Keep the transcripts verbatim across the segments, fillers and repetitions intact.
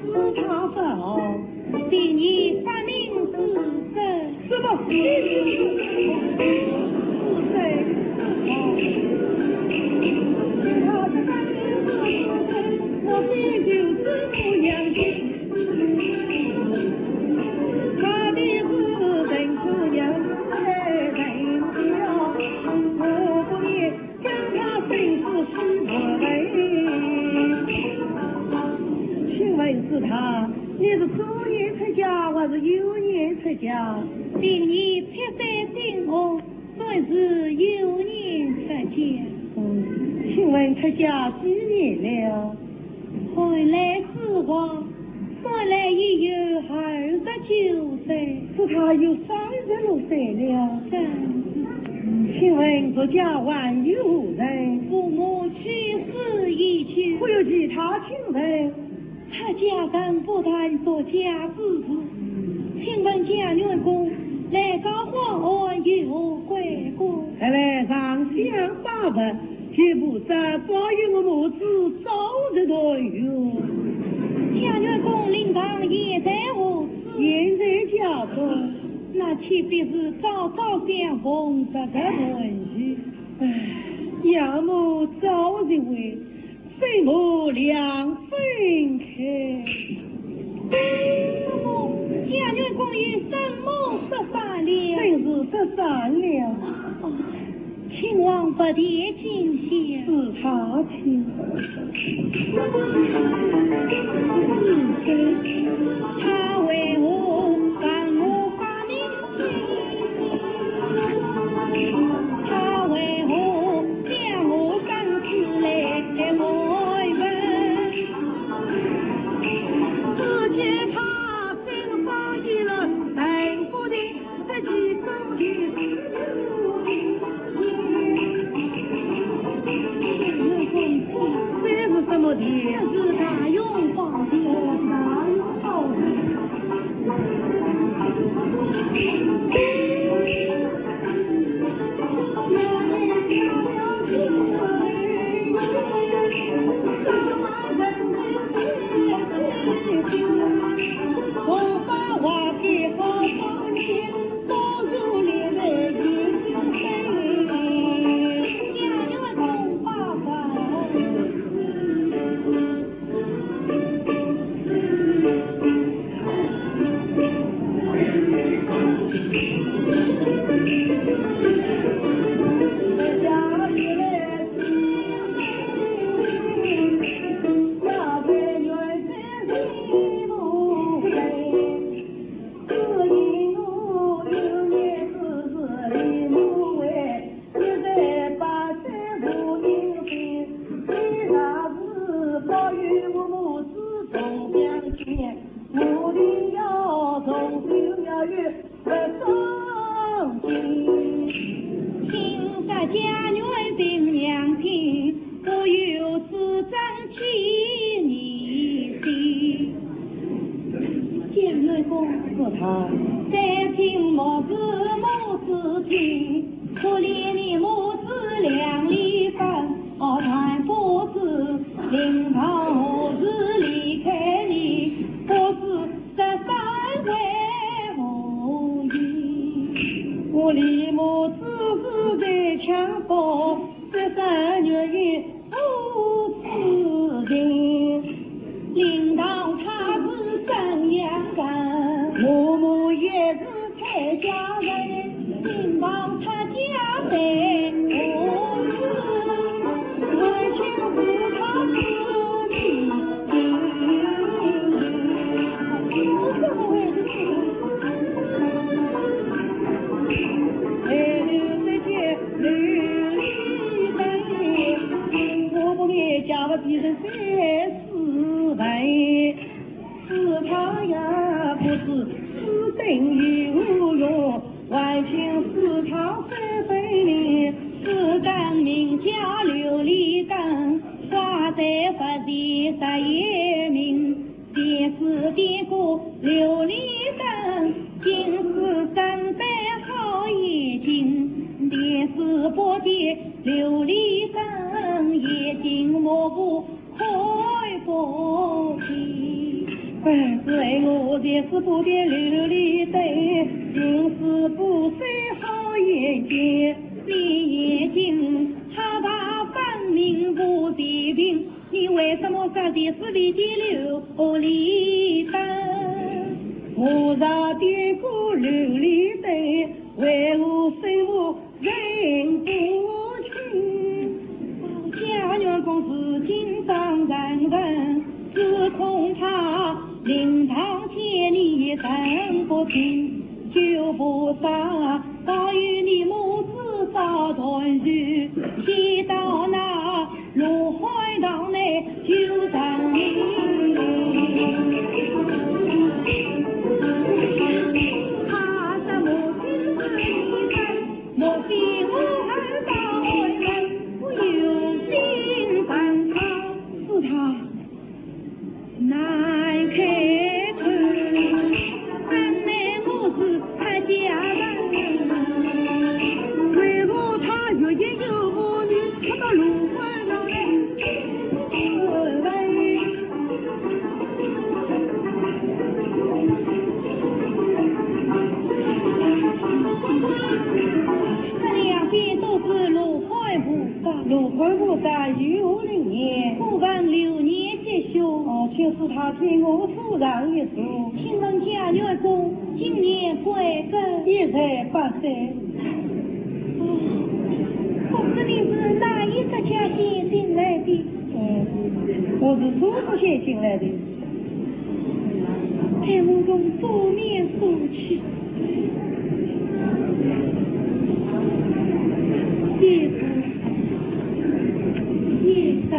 是他不好。第二发明是谁？什么？是谁？是他的发明是谁？我非就是我娘亲。他的是人出娘来人了，我不也 跟他生死是无罪。请问是他，你是左年出家还是右年出家？今年七岁丁午，算是右年出家。嗯，请问出家几年了？ 看来是我，算来已有二十九岁。是他有三十六岁了。正是。请问出家还有何人？父母去世已久。还有其他亲人？出家人不谈出家之事，请问家元公，来到华安有何贵干？看来上相八百， 岂不是保佑我母子早日团圆？家元公灵堂现在何处？现在家中。那岂不是早早相逢，早日团圆？唉，夜幕早已晚，飞马两分开。 怎么，家元公有什么失散了？真是失散了。哦，请王不提金仙。是他去。他为何把我发明 他为何将我赶出来问问？只见他身上衣了，带不得自己走的。这是什么的？这是大雄宝殿。大雄宝殿。 今日家元新娘亲，不由自张起疑心。家元公。是他。 我李母子是在襁褓，十三月也不知情。哎，只恨我前世不该流离对，今世不修好眼睛。你眼睛好到分明不地平，你为什么在前世里边流离的？我若点过琉璃灯，为何生活 人不清。家院公子金榜人文，只恐他灵堂见你人不清。救菩萨，保佑你母子早团聚，祈祷那 罗汉堂内救人。他是母亲是医生，莫非我儿到外门，我有心烦躁。是他，难开口，俺们母子 他家人，为何他越演越无语，他到龙魂堂来？这两边都是罗汉菩萨。罗汉菩萨有何灵验？我闻流年吉凶。哦，就是他替我 助人一时。请问家院公，今年贵庚？一十八岁。哦，不知你是哪一个家姓进来的？嗯，我是苏州县进来的。在我从左面数起，一二、一三、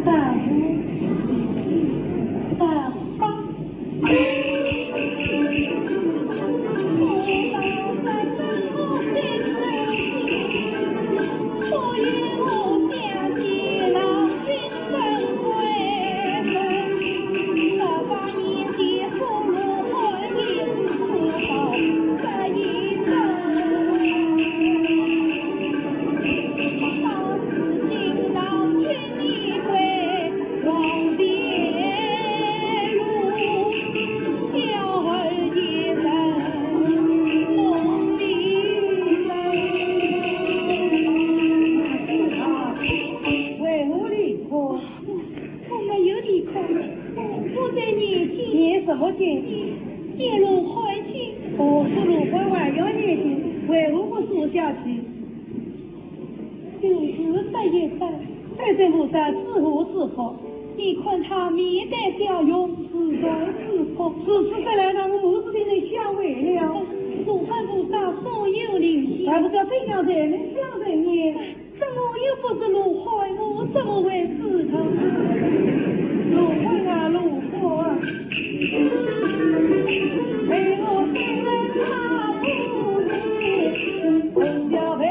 八五、八八。为何离开？我没有离开，我在念经。念什么经？念罗汉经。哦，是罗汉还要念经，为何不说下去？ 就是这一声。太岁菩萨是何之福？你看他面带笑容，自然之福。如此说来，那我母子定能相会了。罗汉菩萨所有灵性，还不知怎样才能相会呢？这我又不是罗汉，我怎么会知道？罗汉啊，罗汉啊，为我生人他不是，红标白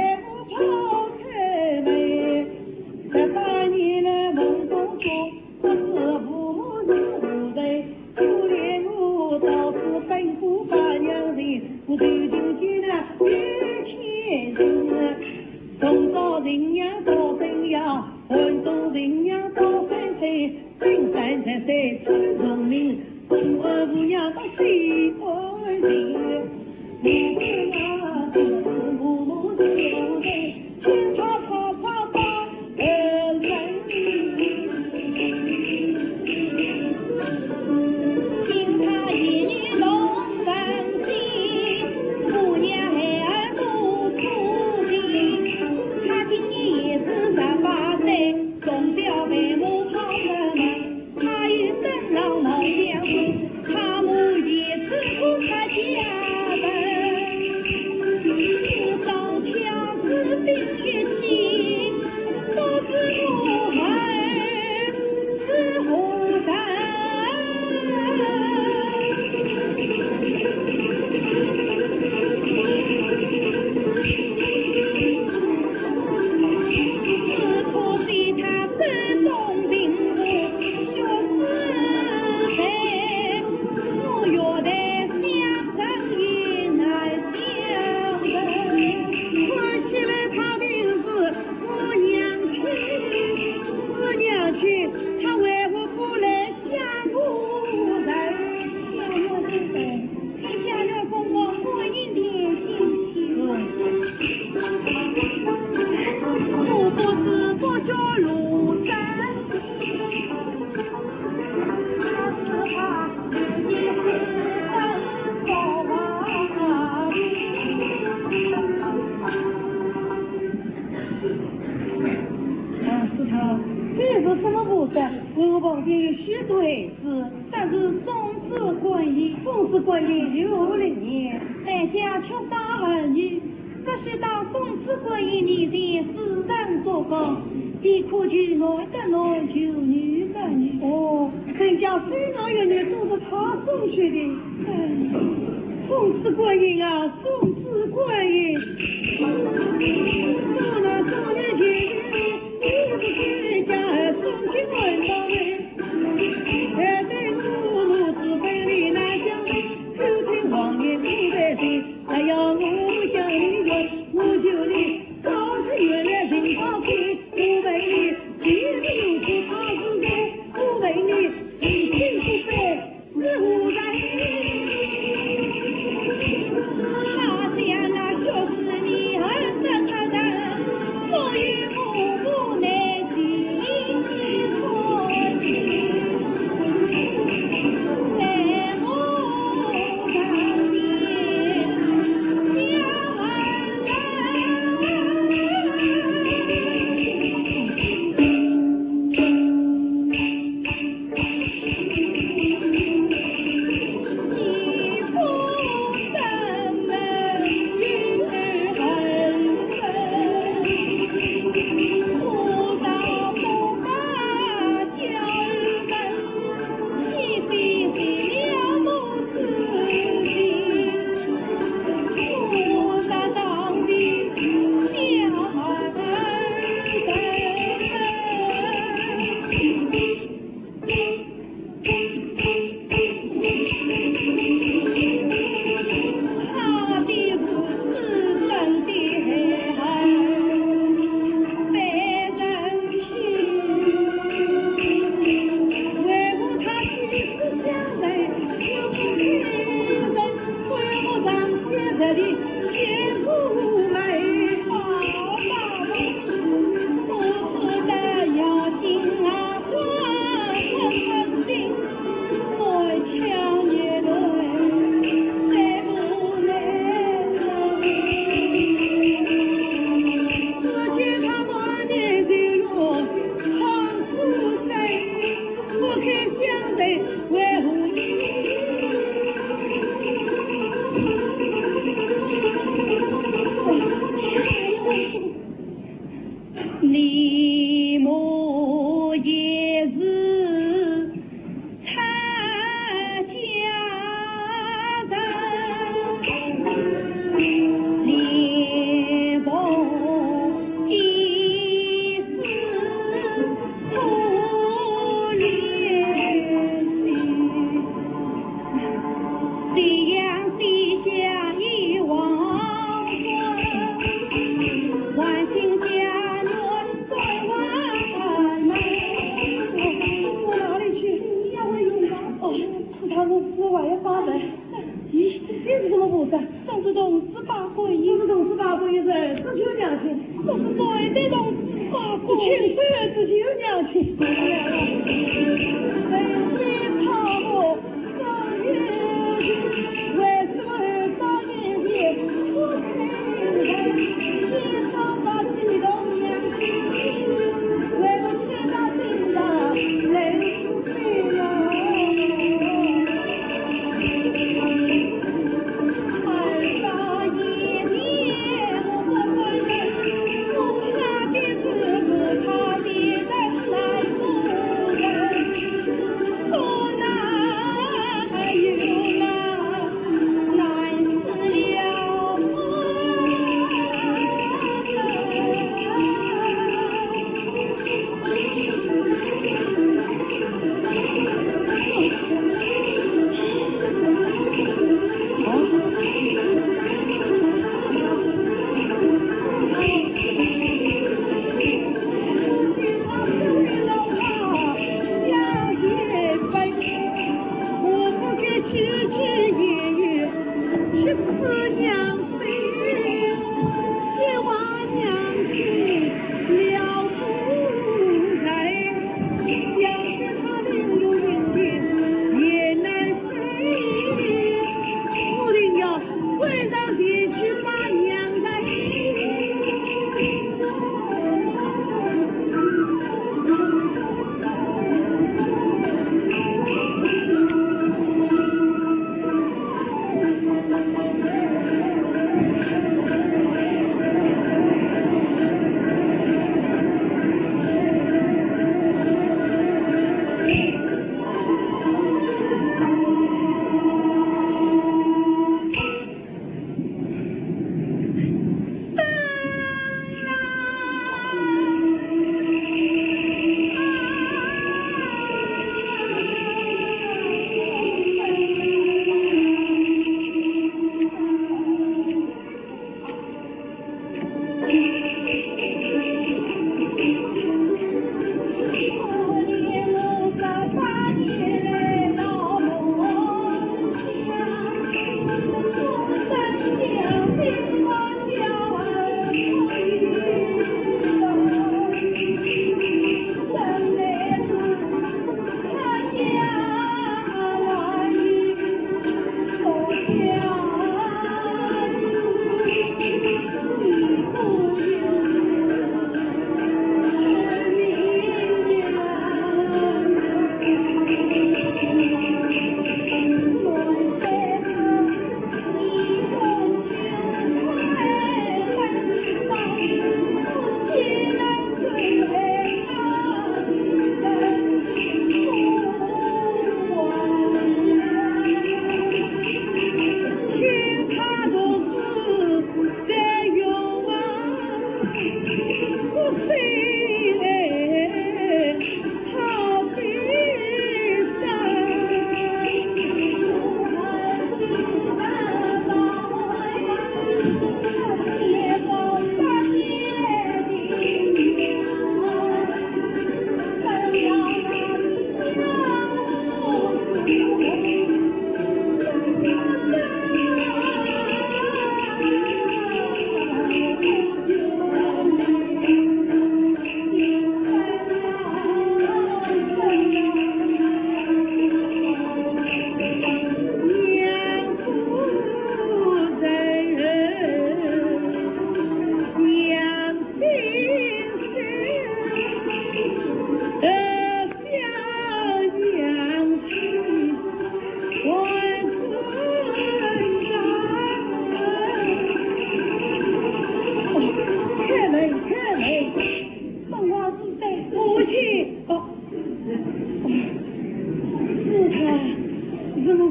为子，这是送子观音。送子观音有何灵验？在家却打儿女，不是到送子观音面前自然做功，便可求男得男，求女得女。哦，人家非男也女，都是他送去的。哎，送子观音啊，送子观音。送男送女求女，你不是家送去问道人。 李牧也是出家人，李牧也是 我哪里去？哦，是他，我，我还要发呆。 咦，这是什么菩萨？这是童子八戒。这是童子八戒，这是有良心。这是谁的童子八戒？请谁来自己有良心。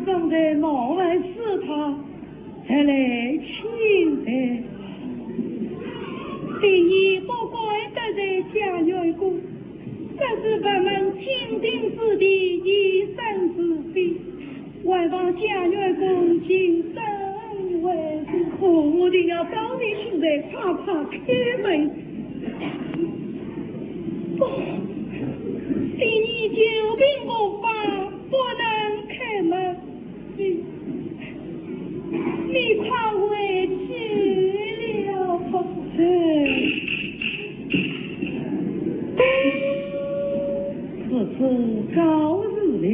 刚才冒犯死他，才来请罪。第二，不该得罪贾元贵，这是本门青青子弟一生之非，还望贾元贵请正为是。我定要到你请罪，快快开门。不，第二，久病复发，不能开门。 你，你快回去了吧。如此告辞了。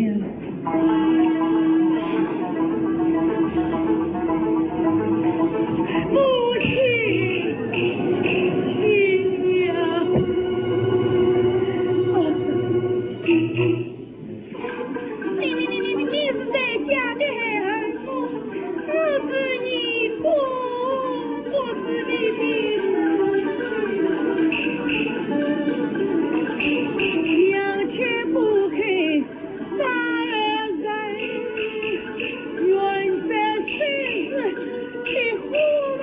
母亲，你呀。 你，你，你，你，你是在家的孩儿，我是你哥，我是你的。两全不配，三而三，远在生死的忽然。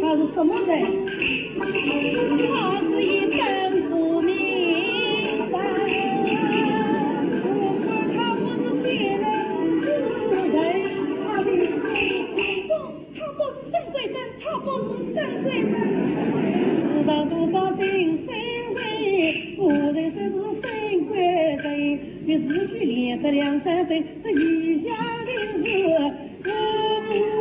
他是什么人？他是一等无名人。我看他不是别人，是人，他的不，他不是沈贵生，他不是沈贵生。世上多少真沈贵，我才是沈贵生，一时举连得两三声，这一下就是 母亲，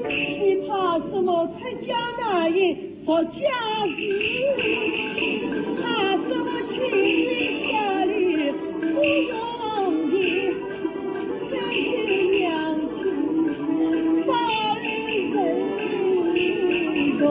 你怕什么出家难？ 做家事，怕什么去家里不容易，真是娘亲，把人人懂。